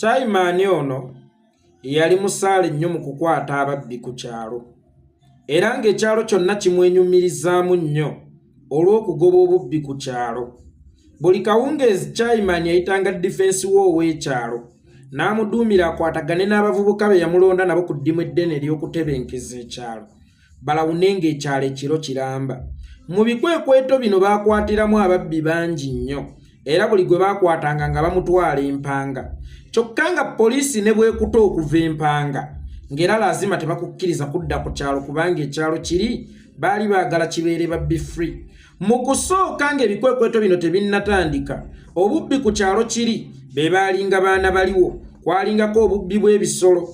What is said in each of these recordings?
Chairman ono yali musaale nnyo mu kukwata ababbi ku kyalo era ng'ekyalo kyonna kimwenyumirizaamu nnyo olw'okugoba obubbi ku kyalo. Buli kawungeezi Chairman yayitanga difensi we ow'ekyalo n'amuduumira akwatagane n'abavubuka be yamulonda nabo ku ddimu eddene ery'okutebenkeza ekyalo. Balawune ng'ekyalo ekiro kiramba. Mu bikwekweto bino baakwatiramu ababbi bangi nnyo era buli gwe baakwatanga nga bamutwala Empanga. Kyokka nga poliisi ne bwekuta okuva Empanga ng'era laazima tebakukkiriza kudda ku kyalo kubanga ekyalo kiri baali baagala kibeere babbi free. Mu kusooka ng'ebikwekweto bino tebinnatandika, obubbi ku kyalo kiri be baalinga baana baliwo kwalingako obubbi bw'ebisolo,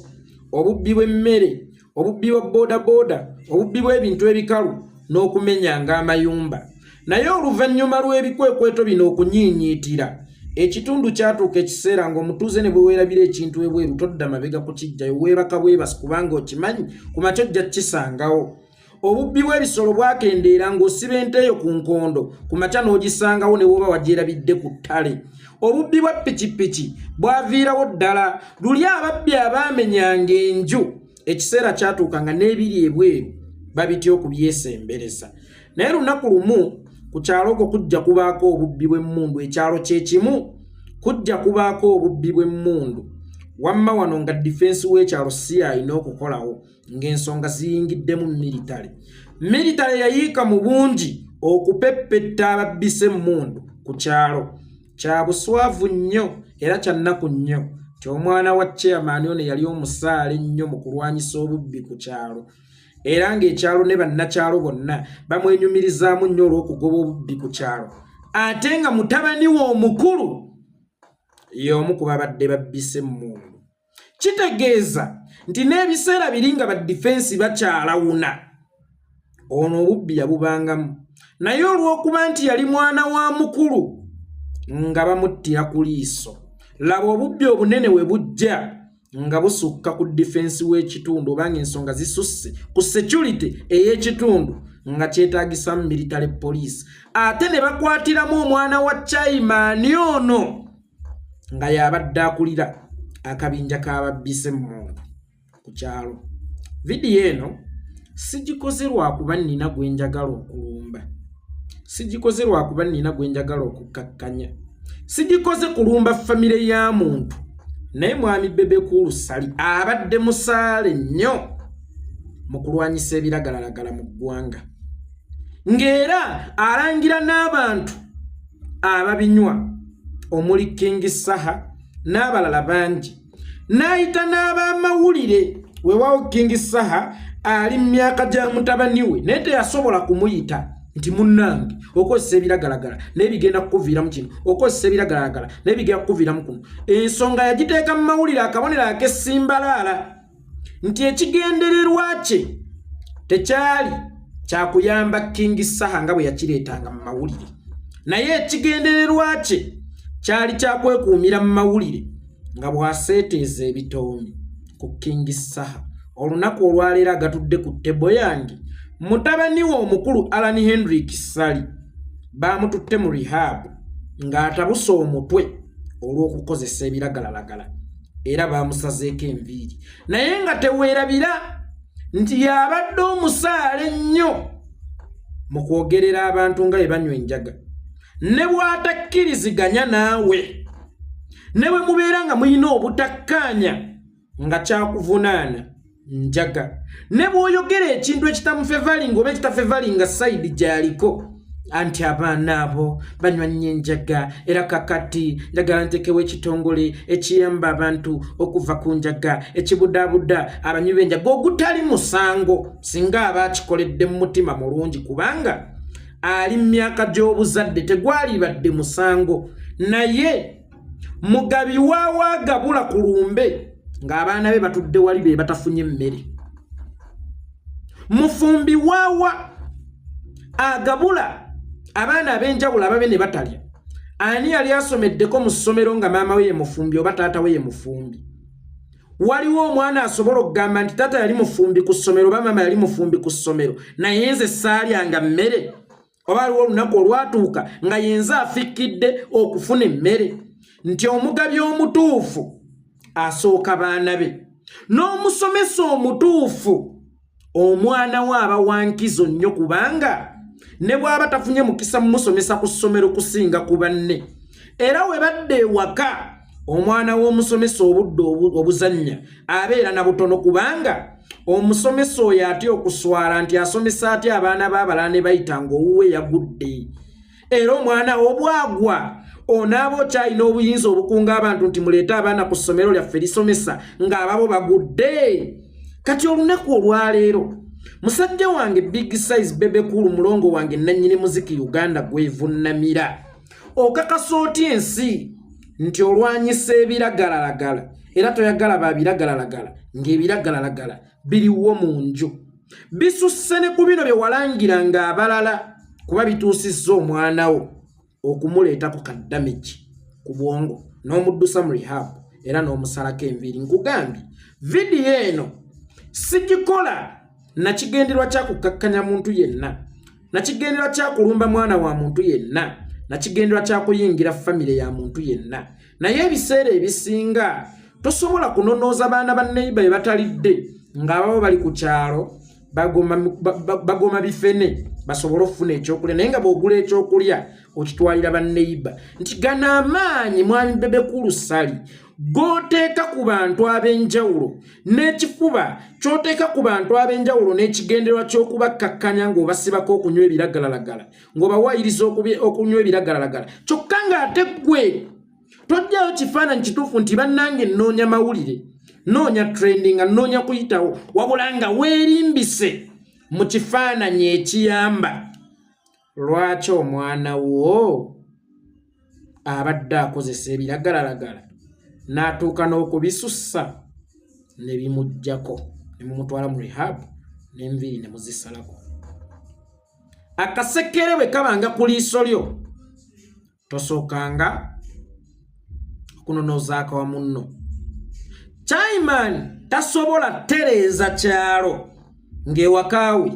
obubbi bw'emmere, obubbi bwa bodaboda, obubbi bw'ebintu ebikalu n'okumenyanga amayumba. Naye oluvannyuma lw'ebikwekweto bino okunyiinyiitira, ekitundu kyatuuka ekiseera ng'omutuuze ne bwe weerabira ekintu ebweru todda mabega kukiggyayo, weebaka bwebasi kubanga okimanyi ku makya ojja kukisangawo. Obubbi bw'ebisolo bwakendeera ng'osiba ente eyo ku nkondo ku makya n'ogisangawo ne bw'oba wagyerabidde ku ttale. Obubbi bwa pikipiki bwaviirawo ddala luli ababbi abaamenyanga enju ekiseera kyatuuka nga n'ebiri ebweru babitya okubyesembereza. Naye lunaku lumu ku kyalo okwo kujja kubaako obubbi bw'emmundu ekyalo kye kimu kujja kubaako obubbi bw'emmundu wamma wano nga difensi w'ekyalo si y'alina okukolawo ng'ensonga ziyingiddemu miritale. Miritale yayiika mu bungi okupeppetta ababbise emmundu ku kyalo. Kya buswavu nnyo era kya nnaku nnyo nti omwana wa chairman ono yali omusaale ennyo mu kulwanyisa obubbi ku kyalo era ng'ekyalo ne bannakyalo bonna bamwenyumirizaamu nnyo olw'okugoba obubbi ku kyalo ate nga mutabani we omukulu y'omu ku babadde babbise emmundu. Kitegeeza nti n'ebiseera biri nga badifensi bakyalawuna ono obubbi yabubangamu naye olw'okuba nti yali mwana wa mukulu nga bamuttira ku liiso. Laba obubbi obunene we bujja nga busukka ku difensi w'ekitundu oba ng'ensonga zisusse ku security ey'ekitundu nga kyetaagisamu military police ate ne bakwatiramu omwana wa chairman ono nga y'abadde akulira akabinja k'ababbise emmundu ku kyalo. Vidiyo eno sigikoze lwakuba nnina gwe njagala okulumba, sigikoze lwakuba nnina gwe njagala okukkakkanya, sigikoze kulumba famire ya muntu, naye mwami Bebe Cool Ssali abadde musaale nnyo mu kulwanyisa ebiragalalagala mu ggwanga ng'era alangira n'abantu ababinywa omuli King Saha n'abalala bangi n'ayita n'abamawulire. Weewaawo King Saha ali mu myaka gya mutabani we naye teyasobola kumuyita nti munnange okozesa ebiragalagala naye bigenda kukuviiramu kino, okozesa ebiragalalagala naye bigenda kukuviiramu kuno. Ensonga yagiteeka mu mawulire akabonero ak'essimbalaala nti ekigendererwa kye tekyali kyakuyamba King Saha nga bwe yakireetanga mu mawulire, naye ekigendererwa kye kyali kyakwekuumira mu mawulire nga bw'aseeteeza ebitoomi ku King Saha. Olunaku olwaleero agatudde ku tebo yange mutabani we omukulu Alan Hendrick Ssali baamututte mu rehab ng'atabuse omutwe olw'okukozesa ebiragalalagala era baamusazeeko enviiri, naye nga teweerabira nti y'abadde omusaale ennyo mu kwogerera abantu nga bwe banywa enjaga ne bw'atakkiriziganya naawe ne bwe mubeera nga mulina obutakkaanya nga kyakuvunaana njaga ne bw'oyogera ekintu ekitamufevalinga oba ekitafevalinga sayidi gy'aliko anti abaana abo banywa nnyo enjaga era kakati njagala ntekewo ekitongole ekiyamba abantu okuva ku njaga ekibudaabuda abanywi b'enjaga ogutali musango singa aba akikoledde mu mutima mulungi kubanga ali mu myaka gy'obuzadde tegwalibadde musango naye mugabi waawo agabula ku lumbe ng'abaana be batudde wali be batafunye mmere mufumbi waawa agabula abaana ab'enjawulo ababe ne batalya ani yali asomeddeko mu ssomero nga maama we ye mufumbi oba taata we ye mufumbi waliwo omwana asobola okugamba nti taata yali mufumbi ku ssomero oba maama yali mufumbi ku ssomero naye nze saalyanga mmere oba aliwo olunaku olwatuuka nga yenze afikkidde okufuna emmere nti omugabi omutuufu asooka baana be. N'omusomesa omutuufu omwana we aba wa nkizo nnyo, kubanga ne bw'aba tafunye mukisa mumusomesa ku ssomero kusinga ku banne, era we badda ewaka omwana w'omusomesa obudde obuzannya abeera na butono, kubanga omusomesa oyo atya okuswala nti asomesa atya abaana b'abalala ne bayita ng'owuwe yagudde. Era omwana wo bwagwa onaaba okyalina obuyinza obukunga abantu nti muleete abaana ku ssomero lyaffe lisomesa ng'ababo bagudde. Kati olunaku olwaleero musajja wange Big Size Bebe Cool, mulongo wange nannyini muziki Uganda gwevunnamira, okakasa otya ensi nti olwanyisa ebiragalalagala era toyagala ba biragalalagala, ng'ebiragalalagala biriwo mu nju bisusse ne ku bino bye walangiranga abalala, kuba bituusizza omwana wo okumuleetako ka damage ku bwongo n'omuddusa mu rehab era n'omusalako enviiri? Nkugambye, vidiyo eno sigikola nakigenderwa kya kukakkanya muntu yenna, nakigenderwa kya kulumba mwana wa muntu yenna, nakigenderwa kya kuyingira famire ya muntu yenna. Naye ebiseera ebisinga tosobola kunonooza baana ba neighbour be batalidde ng'ababo bali ku kyalo bagoma bifene basobole okufuna ekyokulya, naye nga bw'ogula ekyokulya okitwalira ba neighbour. Nti gano amaanyi mwami Bebe Cool Ssali g'oteeka ku bantu ab'enjawulo n'ekifuba ky'oteeka ku bantu ab'enjawulo n'ekigendererwa ky'okubakkakkanya ng'obasibako okunywa ebiragalalagala, ng'obawayiriza okunywa ebiragalalagala, kyokka ng'ate ggwe tojjayo kifaananyi kituufu nti bannange nnoonya mawulire, noonya trending, nga nnoonya kuyitawo, wabula nga weerimbise mu kifaananyi ekiyamba. Lwaki omwana wo abadde akozesa ebiragalalagala n'atuuka n'okubisussa ne bimuggyako ne mumutwala mu rehab n'enviiri ne muzisalako? Akasekere bwe kabanga ku liiso lyo, tosookanga okunonoozaako wa munno. Chairman tasobola tereeza kyalo ng'ewakaawe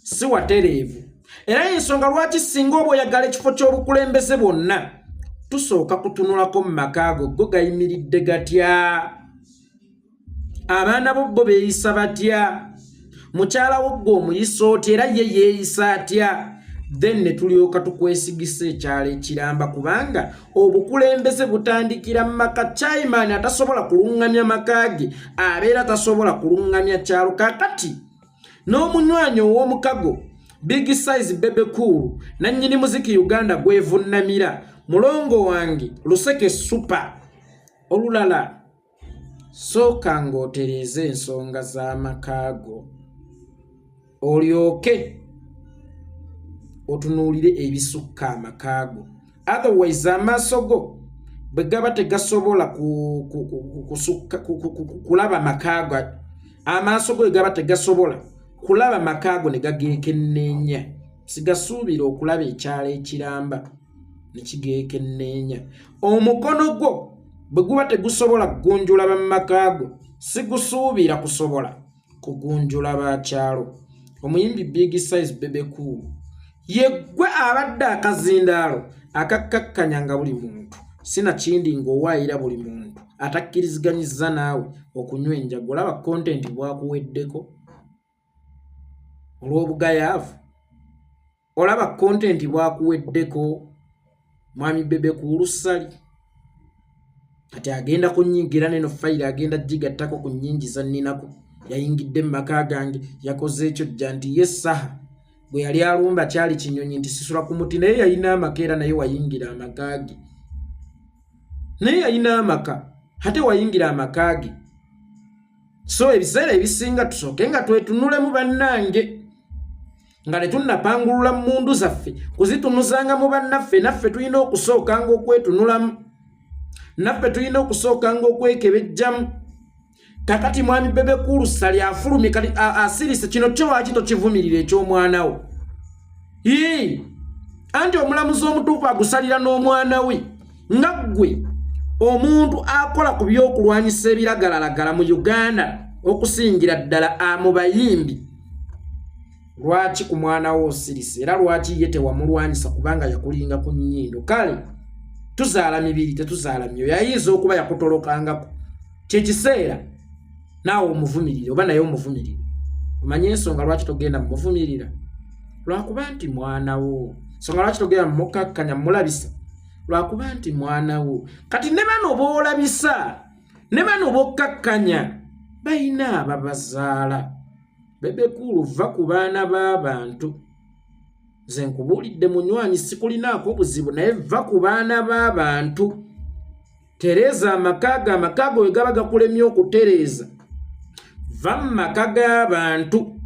si watereevu, era ensonga lwaki singa oba oyagala ekifo ky'obukulembeze bwonna, tusooka kutunulako mu maka go, go gayimiridde gatya, abaana bo bo beeyisa batya, mukyala wo gwe omuyisa otya, era ye yeeyisa atya, then ne tulyoka tukwesigisa ekyalo ekiramba, kubanga obukulembeze butandikira mu maka. Chairman atasobola kuluŋŋamya maka ge abeera tasobola kuluŋŋamya kyalo. Kakati n'omunywanyi ow'omukago Big Size Bebe Cool nannyini muziki Uganda gwevunnamira, mulongo wange Luseke Super, olulala sooka ng'otereeze ensonga z'amaka go olyoke otunuulire ebisukka amaka go. Otherwise amaaso go bwe gaba tegasobola kulaba maka go, amaaso go bwe gaba tegasobola kulaba maka go ne gageekenneenya, sigasuubira okulaba ekyalo ekiramba ne kigeekenneenya. Omukono gwo bwe guba tegusobola kugunjula bamumaka go, sigusuubira kusobola kugunjula bakyalo. Omuyimbi Big Size Bebe Cool, yeggwe abadde akazindaalo akakkakkanya nga buli muntu, sinakindi ng'owaayira buli muntu atakkiriziganyizza naawe okunywa enjaga. Olaba content bwakuweddeko olw'obugayaavu, olaba content bwakuweddeko. Mwami Bebe Cool Ssali kati agenda kunyingira neno fayiro, agenda gigattako ku nnyingi za nninako. Yayingidde mu maka gange, yakoze ekyo jja nti ye saha bwe yali alumba kyali kinyonyi nti sisula ku muti, naye yalina amaka era naye wayingira amaka ge, naye yalina amaka ate wayingira amaka ge. So ebiseera ebisinga tusooke nga twetunulemu bannange nga tetunnapangulula mmundu zaffe kuzitunuzanga mu bannaffe. Naffe tulina okusookanga okwetunulamu, naffe tulina okusookanga okwekebejjamu. Kakati mwami Bebe Cool Ssali afulumye kati asirise. Kino kyo lwaki tokivumirira eky'omwana wo? Ii, anti omulamuzi omutuufu agusalira n'omwana we. Nga ggwe omuntu akola ku by'okulwanyisa ebiragalalagala mu Uganda, okusingira ddala mu bayimbi, lwaki ku mwana wo osirise, era lwaki ye tewamulwanyisa? Kubanga yakulinga ku nnyindo. Kale tuzaala mibiri, tetuzaala myoyo. Ayinza okuba yakutolokangako. Kyekiseera naawe omuvumirire oba naye omuvumirire. Omanye ensonga lwaki togenda mumuvumirira? Lwakuba nti mwana wo. Nsonga lwaki togenda mumukakkanya mumulabisa? Lwakuba nti mwana wo. Kati ne bano b'olabisa ne bano b'okkakkanya balina ababazaala. Bebe Cool, vva ku baana b'abantu. Nze nkubuulidde munywanyi, sikulinaako obuzibu, naye vva ku baana b'abantu. Tereeza amaka go, amaka go we gaba gakulemye okutereeza, va mu maka g'abantu.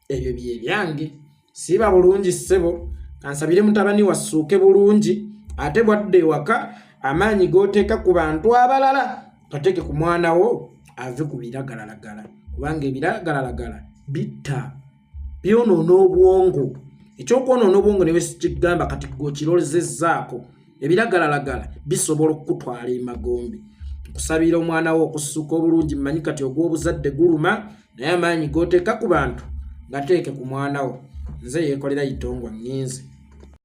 Ebyo bye byange. Siiba bulungi ssebo, kansabire mutabani wassuuke bulungi, ate bwadda ewaka amaanyi g'oteeka ku bantu abalala gateeke ku mwana wo ave ku biragalalagala, kubanga ebiragalalagala bitta, byonoona obwongo. Ekyokwonoona obwongo ne wekigamba kati gwe okirozezzaako, ebiragalalagala bisobola okukutwala emagombe. Nkusabira omwana wo okussuuka obulungi. Mmanyi kati ogw'obuzadde guluma, naye amaanyi g'oteeka ku bantu gateeke ku mwana wo. Nze Yeekolera Itongwa, ŋŋinze.